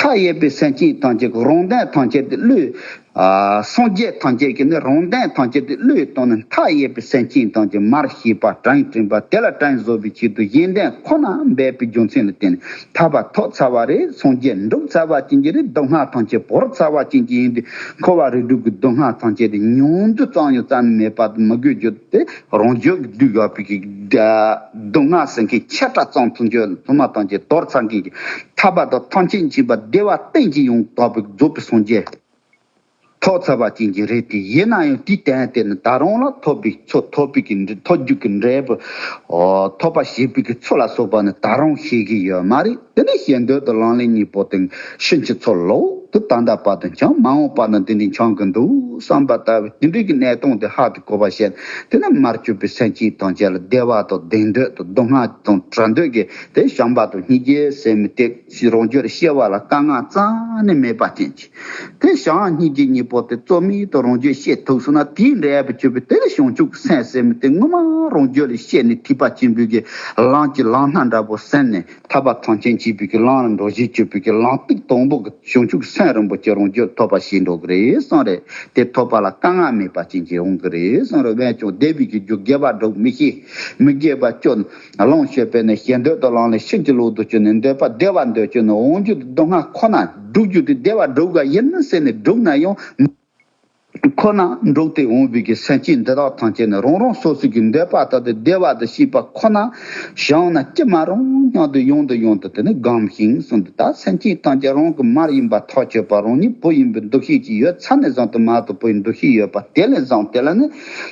མཐའ་ཡས་པའི་སེམས་ཅན་ཐམས་ཅད་ཀྱི་རང་དོན་ཐམས་ཅད་དེ་བློས། ཨ་སངས་རྒྱས་ཐམས་ཅད་ཀྱི་ནི་རང་དོན་ཐམས་ཅད་དེ་བློས་བཏང་ནས། མཐའ་ཡས་པའི་སེམས་ཅན་ཐམས་ཅད་མར་ཤེས་པ་དྲིན་དྲན་པ་དེ་ལ་དྲིན་གཟོ་བའི་ཆེད་དུ་གཞན་དོན་ཁོ་ན་འབད་པའི་རྒྱུ་མཚན་ལ་བརྟེན་ནས་ཐར་པ་ཐོབ་ཚར་བ་རེད། སངས་རྒྱས་འགྲུབ་ཚར་བ་ཅན་གྱི་རེད། སྡུག་བསྔལ་ཐམས་ཅད་བོར་ཚར་བ་ཅན་གྱི་ཡིན་དུས། འཁོར་བ་རིགས་དྲུག་གི་སྡུག་བསྔལ་ཐམས་ཅད་དེ་མྱོང་རྒྱུ་ཙམ་ཡང་རྩ་ནས་མེད་པ་མི་དགོས་རྒྱུ་དེ། རང་རྒྱུད་ཀྱི་སྡུག་ཡོད་པའི་གི་སྡུག་བསྔལ་ཟེར་མཁན་ཆེ་ཕྲ་ཙམ་ཐུག་རྒྱུ་ཐུབ་མ་ཐམས་ཅད་དོར་ཚར་མཁན་གྱི་ཐར་པ་དང་ཐམས་ཅད་མཁྱེན་པ་བདེ་བ་གཏན་གྱི་ཡང་དག་པའི་རྫོགས་པའི་སངས་རྒྱས་ཐོབ་ཚར་བ་ཅན་གྱི་རེད་དེ། ཡིན་ན་ཡང་དེའི་དོན་དེ་ནི་ད་རུང་ལ་ཐོབ་པའི་ཚུལ། ཐོབ་པའི་གི་འབྲས། ཐོབ་རྒྱུ་གི་འབྲས་བུ། ཨོ་ཐོབ་པ་བྱེད་པའི་གི་ཚུལ་ལ་སོགས་པ་ནི་ད་རུང་ཤེས་ཀྱི་ཡོད་མ་རེད། དེ་ནི་ཞེ་འདོད་དང་ལང་ལེན་གཉིས་པོ་དེ་ཕྱིན་ཅི་ལོག་ཏུ་ད་ལྟ་བར་དུ་འཆང་། མ་འོངས་པ་ན་འདི་འདྲའི་འཆང་གི་འདུག་བསམ་པ་ལྟ་བུ་དེ་འདྲའི་གི་གནས་སྟངས་དེ་ཧ་དུ་གོ་བ་བཤད། དེ་ནི་མར་གྱུར་པའི་སེམས་ཅན་ཐམས་ཅད་ལ་བདེ་བ་དང་བདེ་འདོད་དང་སྡུག་བསྔལ་དང་བྲལ་འདོད་ཀྱི་དེ་བྱམས་པ་དང་སྙིང་རྗེ་ཟེར་མི་དེ་རང་རྒྱུད་ལ་སྐྱེ་བ་ལ་དཀའ་ངལ་རྩ་ནས་མེད་པ་ཅན་གྱི། དེ་བྱམས་སྙིང་རྗེ་གཉིས་པོ་དེ་རྩོལ་མེད་དུ་རང་རྒྱུད་སྐྱེ་ཐུབ་སོང་ན། དེའི་འབྲས་བུ་གྱུར་པའི་དེ་ལ་བྱང་ཆུབ་ཀྱི་སེམས་ཟེར་མི་དེ་ངོ་མ་རང་རྒྱུད་ལ་སྐྱེས་ནས་ཐེག་པ་ཆེན་པོའི་གི་ལམ་གྱི་ལམ་སྣ་འདྲ་པོ་ཟིན་ནས། ཐར་པ་ཐམས་ཅད་མཁྱེན་པའི་གི་ལམ་ལ་འགྲོ་བྱེད་གྱུར་པའི་གི་ལམ་སྟེགས་དང་པོ་གི་བྱང་ཆུབ་སེམས་རིན་པོ་ཆེ་རང་རྒྱུད་ཐོབ་པ་ཞིག་འགྲོ་གི་རེད་གསུངས་རེད། དེ་ཐོབ་པ་ལ་དཀའ་ངལ་མེད་པ་ཅན་གྱི་འོང་གི་རེད་གསུངས་རེད། འོན་ཀྱང་བདེ་བའི་གི་རྒྱུ་དགེ་བ་སྒྲུབ་མི་ཤེས། མི་དགེ་བ་སྤྱོད་ལོངས་སྤྱོད་པས་ནི་ཞེ་འདོད་དང་ལང་ལེན་ཕྱིན་ཅི་ལོག་ཏུ་སྤྱོད་ནས། འདོད་པ་བདེ་བ་འདོད་སྤྱོད་ནས། འོང་རྒྱུ་དེ་སྡུག་བསྔལ་ཁོ་ན། སྒྲུབ་རྒྱུ་དེ་བདེ་བ་སྒྲུབ་དགོས་ཡིན་ཟེར་ནས་བསྒྲུབས་ན་ཡང་། ཁོ་ན་འགྲོགས་ཏེ་འོང་བའི་གི་སེམས་ཅན་འདི་དག་ཐམས་ཅད་ནི་རང་རང་སོ་སོའི་གི་འདོད་པ་ལྟར་དུ་བདེ་བ་དང་སྐྱིད་པ་ཁོ་ན་བྱུང་ན་ཅི་མ་རུང་སྙམ་དུ་ཡང་དུ་ཡང་དུ་དེ་ནི་སྒོམ་ཞིང་གསུངས་ཏེ། ད་སེམས་ཅན་ཐམས་ཅད་རང་གི་མ་ཡིན་པ་ཐག་ཆོད་པ། རང་ཉིད་བུ་ཡིན་པའི་འདུ་ཤེས་ཀྱི་ཡོད་ཚད་ནས་བཟུང་སྟེ་མ་དང་བུ་ཡི་འདུ་ཤེས་ཡོད་པ་དེ་ལས་བཟུང་དེ་ལ་ནི།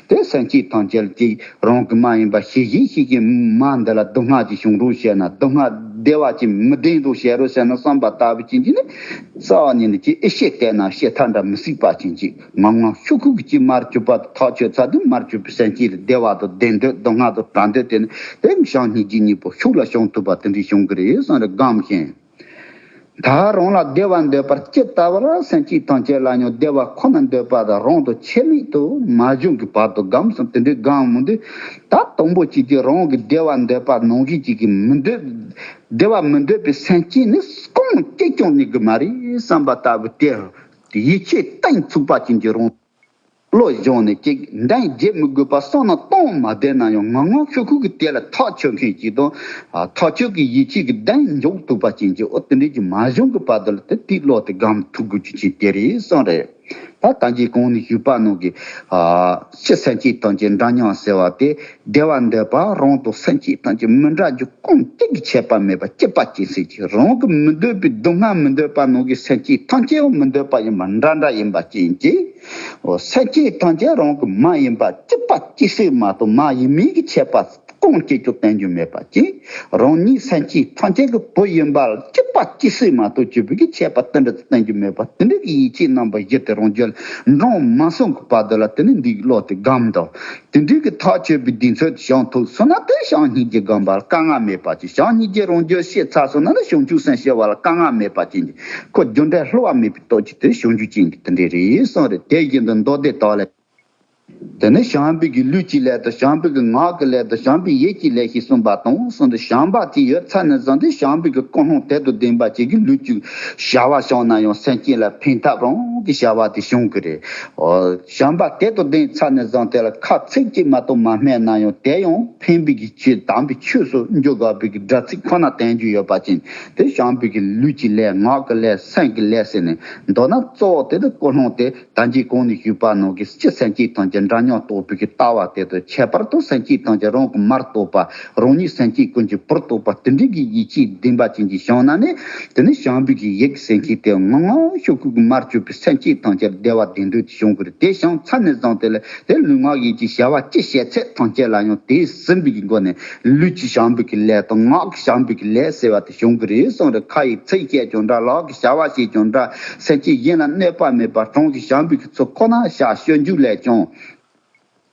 དེ་སེམས་ཅན་ཐམས་ཅད་ཀྱི་རང་གི་མ་ཡིན་པ་ཤེས་བཞིན་ཤེས་བཞིན་མ་འདི་ལ་སྡུག་བསྔལ་ཅིག་བྱུང་རོགས་བྱས་ན། སྡུག་བསྔལ་བདེ་བ་ཅིག་མི་ལྡན་རོགས་བྱས་རོགས་ཟེར་ན་བསམ་པ་ལྟ་བུ་ཅན་གྱི་ནི། རྩ་བ་ཉིད་ནས་ཀྱི་ཨེ་ཤེས་བལྟས་ན་ཤེས་ཐབས་འདྲ་མི་སྲིད་པ་ཅན་གྱི་ངང་ངམ་ཤུགས་ཁུག་གི་ཅིག་མར་གྱུར་པ་ཐག་ཆོད་ཚར་དུས། མར་གྱུར་པའི་སེམས་ཅན་ལ་བདེ་བ་དང་བདེ་འདོད་སྡུག་བསྔལ་དང་བྲལ་འདོད་དེ་ནི་དེ་བྱམས་སྙིང་རྗེ་གཉིས་པོ་ཤུགས་ལ་བྱུང་ཐུབ་པ་དེ་འདྲ་བྱུང་གི་རེད་གསུངས་རེད། སྒོམ་ཞིང་། ད་རང་ལ་བདེ་བ་འདོད་པར་ཇི་ལྟ་བར་སེམས་ཅན་ཐམས་ཅད་ལ་ཡང་བདེ་བ་ཁོ་ན་འདོད་པ་དང་རང་དང་ཆ་མེད་དུ་མ་བྱུང་གི་བར་དུ་སྒོམ་གསུམ་དེ་འདྲའི་སྒོམ་མི་འདུག་ད་དང་པོ་ཅིག་དེ་རང་གི་བདེ་བ་འདོད་པ་ནང་བཞིན་ཅིག་གི་མི་འདོད། བདེ་བ་མི་འདོད་པའི་སེམས་ཅན་ནི་སྐོང་གཅིག་ཀྱང་ནུས་ཀྱི་མ་རེད་བསམ་པ་ལྟ་བུ་སྟེ། ཡིད་ཆེས་གཏིང་ཚུགས་པ་ཅན་གྱི་རང་བློ་སྦྱོང་ནས་ཅིག་འདང་རྒྱག་མི་དགོས་པ་བསམ་ན་གཏོང་མ་བསྡད་ན་ཡང་ངང་ངམ་ཤུགས་ཤུགས་ཀྱིས་དེ་ལ་ཐག་ཆོད་མཁན་ཅིག་དང་། ཐག་ཆོད་ཀྱི་ཡིད་ཆེས་ཀྱི་གདེང་འཇོག་ཐུབ་པ་ཅན་གྱི་འོ་དེ་འདྲའི་གྱི་མ་བྱུང་གི་བར་དུ་ལ་དེ་དེའི་བློ་དེ་སྒོམ་ཐུབ་དགོས་ཀྱི་ཅིག་དེ་རེད་གསུངས་རེད། ད་ད་གིན་གོང་ནས་ཞུས་པ་ནང་གི་ཨ་སྤྱིར་སེམས་ཅན་ཐམས་ཅད་འདྲ་མཉམ་ཟེར་བ་དེ། བདེ་བ་འདོད་པ་རང་དང་སེམས་ཅན་ཐམས་ཅད་མི་འདྲ་རྒྱུ་ཀུན་གཅིག་གི་ཁྱད་པར་མེད་པ་གཅིག་པ་གཅིག་སེམས་ཀྱི་རང་གི་མི་འདོད་པའི་སྡུག་བསྔལ་མི་འདོད་པ་ནང་གི་སེམས་ཅན་ཐམས་ཅད་མི་འདོད་པ་ཡིན་པ་འདྲ་འདྲ་ཡིན་པ་ཅན་གྱི། འོ་སེམས་ཅན་ཐམས་ཅད་རང་གི་མ་ཡིན་པ་གཅིག་པ་གཅིག་སེམས་མ་གཏོགས་མ་ཡིན་མིན་གྱི་ཁྱད་པར་ཀུན་གཅིག་ཏུ་བསྟན་རྒྱུ་མེད་པ་ཅན། རང་ཉིད་སེམས་ཅན་ཐམས་ཅད་ཀྱི་བུ་ཡིན་པ་གཅིག་པ་གཅིག་སེམས་མ་གཏོགས་གཅིག་པུ་གི་ཁྱད་པར་དེ་འདྲ་དུ་བསྟན་རྒྱུ་མེད་པ་དེ་འདྲ་གི་ཡིད་ཆེས་རྣམ་པ་བཞི་དེ་རང་རྒྱུད་ལ་འདྲོངས་མ་སོང་གི་བར་དུ་ལ་དེ་ནི་འདི་གི་བློ་དེ་སྒོམ་དང་། དེ་འདྲའི་གི་ཐག་ཆོད་པའི་གདེང་ཚོད་དེ་བྱུང་ཐུབ་སོང་ན་དེ་བྱམས་སྙིང་རྗེ་སྒོམ་པ་ལ་དཀའ་ངལ་མེད་པ་ཅིག་བྱམས་སྙིང་རྗེ་རང་རྒྱུད་ཤེས་ཚར་སོང་ན་ནི་བྱང་ཆུབ་སེམས་སྐྱེ་བ་ལ་དཀའ་ངལ་མེད་པ་ཅན་གྱི་ཁོ་རྒྱུ་འབྲས་བསླུ་བ་མེད་པའི་སྟོབས་ཀྱིས་དེ་བྱང་རྒྱུ་ཅན་གྱི་དེ་འདྲའི་རེད་གསུངས་རེད། དེ་བཞིན་དུ་མདོ་སྡེ་དག་ལས། དེ་ནི་བྱམས་པའི་གི་ལུས་ཀྱི་ལས་དང་བྱམས་པའི་གི་ངག་གི་ལས་དང་བྱམས་པའི་ཡིད་ཀྱི་ལས་ཞེས་གསུངས་པ་དང་གསུངས་ཏེ། བྱམས་པ་དེ་ཡོད་ཚད་ནས་བཟུང་སྟེ་བྱམས་པའི་གི་ཀུན་སློང་དེ་དང་ལྡན་པ་ཅིག་གི་ལུས་ཀྱི་བྱ་བ་བྱུང་ན་ཡང་སེམས་ཅན་ལ་ཕན་ཐབས་རང་གི་བྱ་བ་དེ་བྱུང་གི་རེད། འོ། བྱམས་པ་དེ་དང་ལྡན་ཚད་ནས་བཟུང་དེ་ལ་ཁ་ཚིག་གཅིག་མ་གཏོགས་མ་སྨྲས་ན་ཡང་དེ་ཡང་ཕན་པའི་གི་ཆོས་དམ་པའི་ཆོས་སུ་འགྱུར་དགོས་པའི་གི་སྒྲ་ཚིག་ཁོ་ན་བསྟན་རྒྱུ་ཡོད་པ་ཅན་དེ་བྱམས་པའི་གི་ལུས་ཀྱི་ལས་ངག་གི་ལས་སེམས་ཀྱི་ལས་ཟེར་ནས་མདོར་ན་གཙོ་བོ་དེ་ནི་ཀུན་སློང་དེ། ད་གིན་གོང་ནས་ཞུས་པ་ནང་གི་སྤྱིར་སེམས་ཅན་ཐམས་ཅད་འདྲ་མཉམ་རྟོགས་པའི་གི་ལྟ་བ་དེ་དང་ཁྱད་པར་དུ་སེམས་ཅན་ཐམས་ཅད་རང་གི་མར་རྟོགས་པ་རང་ཉིད་སེམས་ཅན་ཀུན་གྱི་བུར་རྟོགས་པ་དེ་འདྲའི་གི་ཡིད་ཆེས་ལྡན་པ་ཅན་གྱི་བྱུང་ན་ནི་དེ་ནི་བྱམས་པའི་གི་ཡིད་ཀྱི་སེམས་ཅན་དེ་ངང་ངམ་ཤུགས་ཀྱིས་མར་གྱུར་པའི་སེམས་ཅན་ཐམས་ཅད་བདེ་བ་བདེ་འདོད་དེ་བྱུང་གི་རེད། དེ་བྱུང་ཚར་ནས་བཟུང་དེ་ལ་དེ་ལུས་ངག་ཡིད་ཀྱི་བྱ་བ་ཅི་བྱེད་ཚད་ཐམས་ཅད་ལ་ཡང་དེས་ཟིན་པའི་གི་སྒོ་ནས། ལུས་ཀྱི་བྱམས་པའི་གི་ལས་དང་ངག་གི་བྱམས་པའི་གི་ལས་ཟེར་བ་དེ་བྱུང་གི་རེད་གསུངས་རེད། ཁ་ཡི་ཚིག་བཤད་ཀྱང་འདྲ་ལག་གི་བྱ་བ་བྱེད་ཀྱང་འདྲ་སེམས་ཅན་གཞན་ལ་གནོད་པ་མེད་པར་གྲོང་གི་བྱམས་པའི་གི་ཚུལ་ཁོ་ན་བྱ་སྤྱོད་འཇུག་ལས་ཀྱང་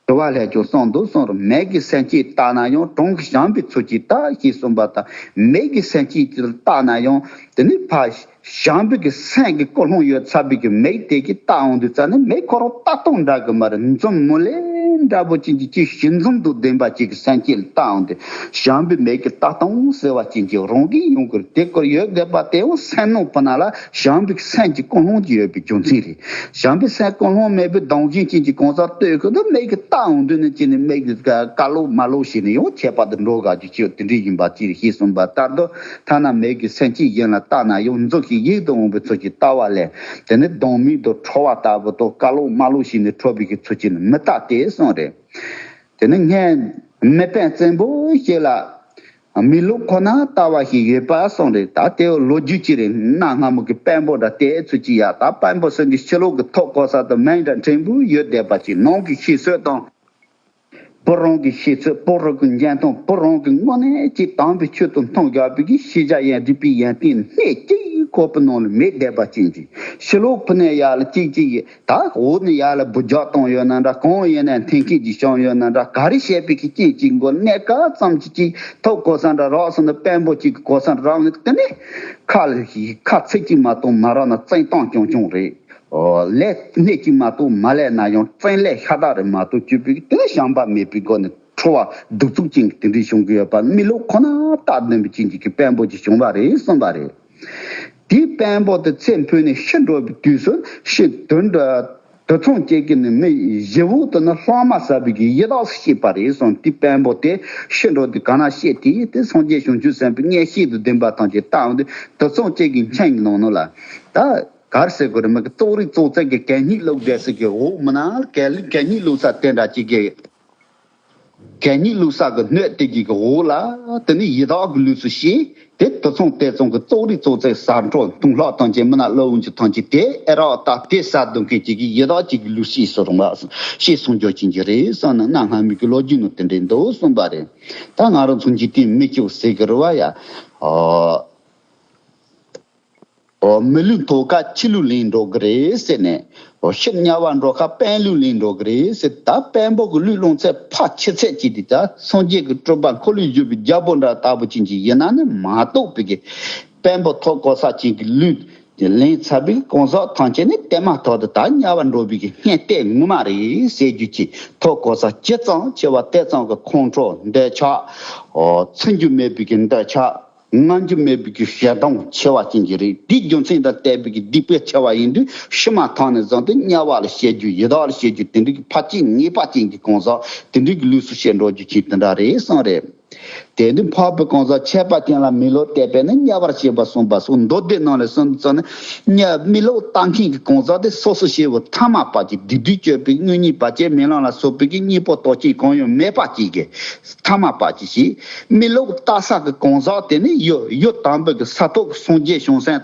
དྲི་བ་ལས་ཀྱང་གསུངས་འདུག་གསུངས་རེད། མེད་ཀྱི་སེམས་ཅན་བལྟ་ན་ཡང་གྲོང་གི་བྱམས་པའི་ཚུལ་གྱིས་བལྟ་ཞེས་གསུངས་པ་དང་མེད་ཀྱི་སེམས་ཅན་དེ་ལ་བལྟ་ན་ཡང་དེ་ནི་ཕ། བྱམས་པའི་གི་སེམས་ཀྱི་ཀུན་སློང་ཡོད་ཚར་བའི་གི་མིག་དེ་གིས་བལྟ་འོང་དུས་ཙ་ནི་མིག་ཁོ་རང་ལྟ་སྟངས་འདྲ་གི་མ་རེད། འཛུམ་མུ་ལེ་འདྲ་པོ་ཅན་གྱི་ཅིག་ཞི་འཛུམ་དང་ལྡན་པ་ཅིག་གི་སེམས་ཅན་ལ་བལྟ་འོང་དུས་བྱམས་པའི་མིག་གིས་ལྟ་སྟངས་ཟེར་བ་ཅན་གྱི་རང་གིས་ཡོང་གི་རེད། དེ་ཀོ་ཡོད་བསྡད་པ་དེ་ཡང་སེམས་ནང་པུ་ན་ལ་བྱམས་པའི་སེམས་ཀྱི་ཀུན་སློང་ཅིག་ཡོད་པའི་རྒྱུ་མཚན་རེད། བྱམས་པའི་སེམས་ཀུན་སློང་མེད་པའི་གདོང་བཞིན་ཅན་གྱི་གང་ཟག་ལྟོས་གི་འདུག་མིག་གིས་ལྟ་འོང་དུས་ནི་ཅི་ནི་མིག་གིས་ཀ་ལོག་མ་ལོག་བྱས་ནས་ཡང་ཁྱད་པར་དུ་འགྲོ་དགའ་རྒྱུ་ཅིག་དེ་འདྲ་ཡིན་པ་ཅིག་ཞེས་གསུངས་པ་ལྟར་དུ། ཐ་ན་མིག་གིས་སེམས་ཅན་གཞན་ལ་བལྟ་ན་ཡང་མཛུབ་ཀྱིས་གཡུག་ཏུ་འོང་བའི་ཚུལ་གྱིས་ལྟ་བ་ལས། དེ་ནི་སྡང་མིག་དང་ཁྲོ་བ་ལྟ་བུ་དང་ཀ་ལོག་མ་ལོག་བྱས་ནས་ཁྲོ་བའི་གི་ཚུལ་གྱིས་ནི་མི་ལྟ་སྟེ་གསུངས་རེད། དེ་ནི་སྔོན་མི་དཔོན་བཙན་པོ་ཞིག་ལ་མི་ལུས་ཁོ་ན་ལྟ་བ་ཞིག་ཡོད་པ་གསུངས་རེད། ད་དེའི་ལོ་རྒྱུས་ཅི་རེད། གནའ་སྔ་མོ་གི་དཔོན་པོ་འདྲ་དེའི་ཚུལ་གྱིས་ཡ་ད་དཔོན་པོ་ཟེར་གི་ཕྱི་ལོགས་ཀྱི་ཐོག་གོ་ས་དང་མིང་འདྲ་ཕྲན་བུ་ཡོད་བསྡད་པ་ཅིག་ནང་གི་ཤེས་ཚོད་དང་། བུ་རང་གི་ཤེས་ཚོད་བུ་རང་གི་འཇོན་ཐང་བུ་རང་གི་དངོས་གནས་ཀྱི་དམ་པའི་ཆོས་དང་མཐུན་དགོས་པའི་གི་ཤེས་བྱ་ཡང་རིག་པའི་ཡོན་ཏན་སྣེ་གཅིག་ཁོག་པའི་ནང་ལ་མེད་བསྡད་པ་ཅན་གྱི་ཕྱི་ལོགས་ཕུ་ནས་ཡར་ལ་གཅིག་གཅིག་ཡི་ད་འོག་ནས་ཡར་ལ་འབུད་རྒྱག་བཏང་ཡོད་ན་འདྲ། གང་ཡིན་ན་འཐེན་འཁྱེར་གྱིས་བཤམས་ཡོད་ན་འདྲ། ག་རེ་བཤད་པའི་གི་རྐྱེན་གཅིག་མགོ་གནས་སྐབས་ཙམ་གྱི་གཅིག་ཐོག་གོ་ས་འདྲ་རག་སོང་ན་དཔོན་པོ་གཅིག་གི་གོ་ས་རག་ནས་དེ་ནས་ཁ་ལ་ཁ་ཚིག་གཅིག་མ་གཏོགས་མ་རག་ན་བཙན་གཏོང་རྐྱང་རྐྱང་རེད། ལས་སྣེ་གཅིག་མ་གཏོགས་མ་ལས་ན་ཡང་བཙན་ལས་ཤ་སྟག་རེད་མ་གཏོགས་གཅིག་པུས་དེ་ལ་བྱམས་པ་མེད་པའི་སྒོ་ནས་ཁྲོ་བ་གདུག་རྩུབ་ཅན་གྱི་དེ་འདྲའི་བྱུང་གི་ཡོད་པ་མི་ལུས་ཁོ་ན་རྟག་བདེན་པའི་ཅན་གྱི་དཔོན་པོ་ཅིག་བྱུང་བ་རེད་གསུངས་པ་རེད། དེའི་དཔོན་པོ་དེ་ཚེ་འཕོས་ནས་ཤི་འགྲོ་བའི་དུས་སུ་ཤི་དུས་འདྲ་དུད་ཚང་གཅིག་གིས་ནི་མི་བཞི་བོ་དེ་ནི་གླང་མ་ཟ་བའི་གི་ཡི་དྭགས་སུ་སྐྱེས་པ་རེད་གསུངས། དེའི་དཔོན་པོ་དེ་ཤི་འགྲོ་དུས་ག་ན་ཤི་དེ་དེ་སངས་རྒྱས་བྱང་ཆུབ་སེམས་དཔའི་མངོན་ཤེས་དང་ལྡན་པ་ཐམས་ཅད་བལྟ་འོང་དུས་དུད་ཚང་གཅིག་གི་ཁྱིམ་གྱི་ནང་ན་ལ་ད། ག་རེ་ཟེར་དགོས་རེད། མི་གི་བཙོག་རིགས་བཙོག་ཚད་ཀྱི་གད་སྙིགས་བླུགས་བསྡད་ས་གི་འོག་མིན་ན་གད་གད་སྙིགས་བླུགས་ས་དེ་འདྲ་ཅིག་གི་གད་སྙིགས་བླུགས་ས་གི་སྣོད་དེ་གི་གི་འོག་ལ་དེ་ནི་ཡི་དྭགས་ཀྱི་ལུས་སུ་ཤི་དེ་དུད་ཚང་དེ་ཚང་གི་བཙོག་རིགས་བཙོག་ཚད་ཟ་འཕྲོ་འཐུང་ལྷག་ཐམས་ཅད་མིན་ན་བླུགས་འོང་ཅི་ཐམས་ཅད་དེ་ཨེ་རག་ད་དེ་ཟ་འདོད་མཁན་ཅིག་གི་ཡི་དྭགས་ཅིག་གི་ལུས་ཤི་སོང་རུང་བ་ཤི་སོང་འཇོག་ཅིག་གི་རེད་བསམ་ན་གནའ་སྔ་མོའི་གི་ལོ་རྒྱུས་ནང་དེ་འདྲའི་འདུག་གསུངས་པ་རེད། ད་ང་རང་ཚོ་འཇིག་རྟེན་མི་སྐྱོ་ཟེར་གི་རེད་བ་ཡ། ཨོ། ཨོ། མི་ལུས་མཐོ་ཁ་ཕྱི་ལུས་ལེན་འགྲོ་གི་རེད་ཟེར་ནས། ཨོ། ཤི་དམྱལ་བ་འགྲོ་ཁ་དཔོན་ལུས་ལེན་འགྲོ་གི་རེད་ཟེར། ད་དཔོན་པོ་གི་ལུས་སློང་ཚད་ཕ་ཆེ་ཚད་ཅིག་དེ་ད་སངས་རྒྱས་ཀྱི་སྤྲུལ་པ་འཁོར་ལོས་སྒྱུར་བའི་རྒྱལ་པོ་འདྲ་ལྟ་བུ་ཅན་ཅིག་ཡིན་ན་ནི་མ་གཏོགས་པའི་གི་དཔོན་པོ་ཐོབ་གོ་ས་ཅན་གྱི་ལུས་ལེན་ཚར་བའི་གང་ཟག་ཐམས་ཅད་ནི་བལྟས་མ་ཐག་ཏུ་ད་དམྱལ་བར་འགྲོ་བའི་གི་སྔོན་གཏན་ངོ་མ་རེད་ཟེར་རྒྱུ་ཅིག་ཐོབ་གོ་ས་ཇི་ཙམ་ཆེ་བ་དེ་ཙམ་གྱི་ཁོང་ཁྲོ་འདོད་ཆགས། ཚིམ་རྒྱུ་མེད་པའི་གི་འདོད་ཆགས། ངལ་འཇུ་མེད་པའི་གི་ཞེ་སྡང་ཆེ་བ་ཅན་གྱི་རིགས་དེའི་རྒྱུ་མཚན་དང་བརྟེན་པའི་གི་སྡིག་པ་ཆེ་བ་ཡིན་དུས་ཕྱི་མ་ཐང་ནས་བཟུང་སྟེ་དམྱལ་བ་ལ་སྐྱེ་རྒྱུ་ཡི་དྭགས་ལ་སྐྱེ་རྒྱུ་དེ་འདྲའི་གི་ཕར་ཕྱིན་ངེས་པ་ཅན་གྱི་གང་ཟག་དེ་འདྲའི་གི་ལུས་སུ་སྐྱེ་འགྲོ་རྒྱུ་ཅིག་དེ་འདྲ་རེད་གསུངས་རེད། དེ་འདི་འཕགས་པའི་གང་ཟག་ཆད་པ་ཅན་ལ་མི་སློབ་བལྟས་པས་ནི་དམྱལ་བར་སྐྱེ་བ་གསུངས་པ་སོགས་མདོ་སྡེ་ནང་ལས་གསུངས་ཙམ་ནི་དམྱལ་མི་སློབ་ལྟ་མཁན་གྱི་གང་ཟག་དེ་སོ་སོ་སྐྱེ་བོ་ཐ་མལ་པ་ཅིག་སྡིག་སྡུག་སྤྱོད་པའི་དངོས་གཉེན་བར་ཆད་རྨི་ལམ་ལ་སོགས་པའི་གི་གཉེན་པོ་དོ་ཅན་གང་ཡང་མེད་པ་ཅིག་གི་ཐ་མལ་པ་ཅིག་ཞིག་མི་སློབ་ལྟ་ས་གི་གང་ཟག་དེ་ནི་ཡུལ་ཡུལ་དམ་པའི་གི་ས་ཐོབ་སངས་རྒྱས་བྱང་སེམས་